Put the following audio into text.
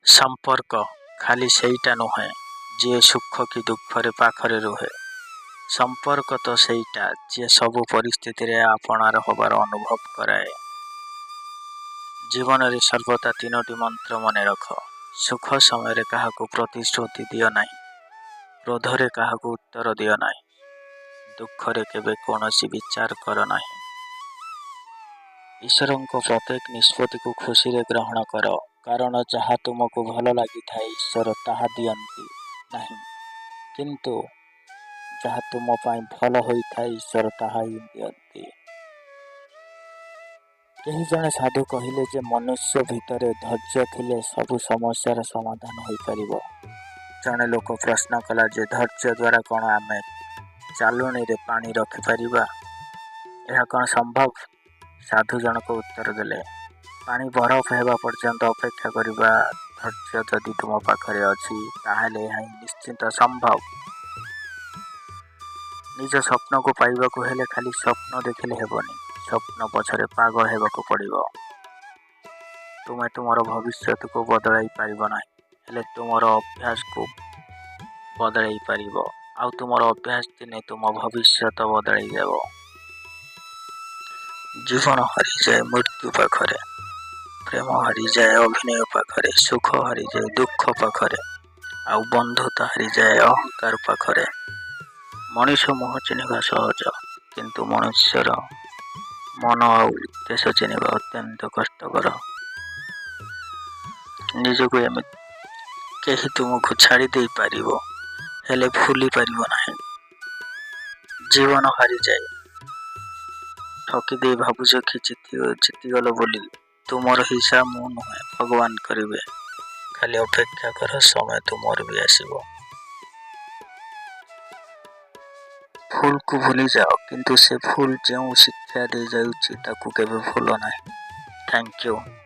ସମ୍ପର୍କ ଖାଲି ସେଇଟା ନୁହେଁ, ଯିଏ ସୁଖ କି ଦୁଃଖରେ ପାଖରେ ରୁହେ। ସମ୍ପର୍କ ତ ସେଇଟା, ଯିଏ ସବୁ ପରିସ୍ଥିତିରେ ଆପଣାର ହବାର ଅନୁଭବ କରାଏ। ଜୀବନରେ ସର୍ବଦା ତିନୋଟି ମନ୍ତ୍ର ମନେ ରଖ। ସୁଖ ସମୟରେ କାହାକୁ ପ୍ରତିଶ୍ରୁତି ଦିଅ ନାହିଁ। କ୍ରୋଧରେ କାହାକୁ ଉତ୍ତର ଦିଅ ନାହିଁ। ଦୁଃଖରେ କେବେ କୌଣସି ବିଚାର କର ନାହିଁ। ଈଶ୍ୱରଙ୍କ ପ୍ରତ୍ୟେକ ନିଷ୍ପତ୍ତିକୁ ଖୁସିରେ ଗ୍ରହଣ କର, କାରଣ ଯାହା ତୁମକୁ ଭଲ ଲାଗିଥାଏ, ଈଶ୍ୱର ତାହା ଦିଅନ୍ତି ନାହିଁ, କିନ୍ତୁ ଯାହା ତୁମ ପାଇଁ ଭଲ ହୋଇଥାଏ, ଈଶ୍ୱର ତାହା ହିଁ ଦିଅନ୍ତି। କେହି ଜଣେ ସାଧୁ କହିଲେ ଯେ ମନୁଷ୍ୟ ଭିତରେ ଧୈର୍ଯ୍ୟ ଥିଲେ ସବୁ ସମସ୍ୟାର ସମାଧାନ ହୋଇପାରିବ। ଜଣେ ଲୋକ ପ୍ରଶ୍ନ କଲା ଯେ ଧୈର୍ଯ୍ୟ ଦ୍ୱାରା କ'ଣ ଆମେ ଚାଲୁଣିରେ ପାଣି ରଖିପାରିବା? ଏହା କ'ଣ ସମ୍ଭବ? ସାଧୁ ଜଣକ ଉତ୍ତର ଦେଲେ, ପାଣି ବରଫ ହେବା ପର୍ଯ୍ୟନ୍ତ ଅପେକ୍ଷା କରିବା ଧୈର୍ଯ୍ୟ ଯଦି ତୁମ ପାଖରେ ଅଛି, ତାହେଲେ ଏହା ହିଁ ନିଶ୍ଚିତ ସମ୍ଭବ। ନିଜ ସ୍ୱପ୍ନକୁ ପାଇବାକୁ ହେଲେ ଖାଲି ସ୍ୱପ୍ନ ଦେଖିଲେ ହେବନି, ସ୍ୱପ୍ନ ପଛରେ ପାଗଳ ହେବାକୁ ପଡ଼ିବ। ତୁମେ ତୁମର ଭବିଷ୍ୟତକୁ ବଦଳାଇ ପାରିବ ନାହିଁ, ହେଲେ ତୁମର ଅଭ୍ୟାସକୁ ବଦଳାଇ ପାରିବ, ଆଉ ତୁମର ଅଭ୍ୟାସ ଦିନେ ତୁମ ଭବିଷ୍ୟତ ବଦଳାଇ ଦେବ। ଜୀବନ ହାରିଯାଏ ମୃତ୍ୟୁ ପାଖରେ, ପ୍ରେମ ହାରିଯାଏ ଅଭିନୟ ପାଖରେ, ସୁଖ ହାରିଯାଏ ଦୁଃଖ ପାଖରେ, ଆଉ ବନ୍ଧୁତା ହାରିଯାଏ ଅହଙ୍କାର ପାଖରେ। ମଣିଷ ମୁହଁ ଚିହ୍ନିବା ସହଜ, କିନ୍ତୁ ମନୁଷ୍ୟର ମନ ଆଉ ଉଦ୍ଦେଶ୍ୟ ଚିହ୍ନିବା ଅତ୍ୟନ୍ତ କଷ୍ଟକର। ନିଜକୁ ଏମିତି କେହି ତୁମକୁ ଛାଡ଼ି ଦେଇପାରିବ, ହେଲେ ଭୁଲି ପାରିବ ନାହିଁ। ଜୀବନ ହାରିଯାଏ। ଠକି ଦେଇ ଭାବୁଛ କି ଜିତିଗଲ ବୋଲି। ତୁମର ହିସାବ ମୁଁ ନୁହେଁ, ଭଗବାନ କରିବେ। ଖାଲି ଅପେକ୍ଷା କର, ସମୟ ତୁମର ବି ଆସିବ। ଭୁଲକୁ ଭୁଲିଯାଅ, କିନ୍ତୁ ସେ ଭୁଲ ଯେଉଁ ଶିକ୍ଷା ଦେଇଯାଉଛି, ତାକୁ କେବେ ଭୁଲ ନାହିଁ। Thank you.